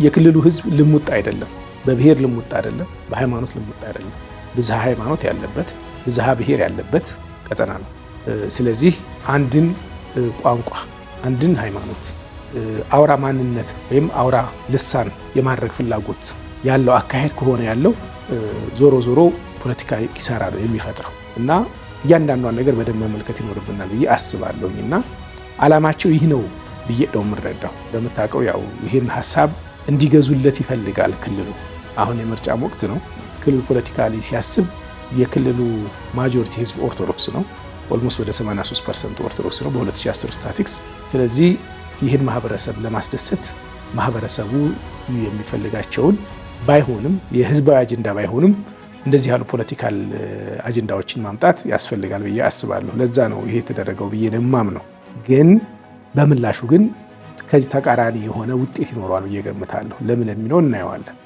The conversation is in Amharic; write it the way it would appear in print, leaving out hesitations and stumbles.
የክልሉ ህዝብ ልሙጥ አይደለም፣ በብሔር ልሙጥ አይደለም፣ በሃይማኖት ልሙጥ አይደለም። ብዝሃ ሃይማኖት ያለበት፣ ብዝሃ ብሔር ያለበት ቀጠና ነው። ስለዚህ አንድን ቋንቋ፣ አንድን ሃይማኖት አውራ ማንነት ወይም አውራ ልሳን የማድረግ ፍላጎት ያለው አካሄድ ከሆነ ያለው ዞሮ ዞሮ ፖለቲካዊ ኪሳራ ነው የሚፈጥረው እና እያንዳንዷን ነገር በደንብ መመልከት ይኖርብናል ብዬ አስባለሁኝ። እና አላማቸው ይህ ነው ብዬ ነው የምረዳው። እንደምታውቀው ያው ይህን ሀሳብ እንዲገዙለት ይፈልጋል ክልሉ። አሁን የምርጫም ወቅት ነው። ክልሉ politically ሲያስብ የክልሉ majority ህዝብ ኦርቶዶክስ ነው። Almost ወደ 83% ኦርቶዶክስ ነው በ2010 ስታቲክስ። ስለዚህ ይህን ማህበረሰብ ለማስደሰት ማህበረሰቡ የሚፈልጋቸውን ባይሆንም፣ የህዝባዊ አጀንዳ ባይሆንም፣ እንደዚህ ያሉ political አጀንዳዎችን ማምጣት ያስፈልጋል ብዬ አስባለሁ። ለዛ ነው ይሄ የተደረገው ብዬ ነው የማምነው። ግን በምላሹ ግን ከዚህ ተቃራኒ የሆነ ውጤት ይኖረዋል ብዬ ገምታለሁ። ለምን የሚለው እናየዋለን።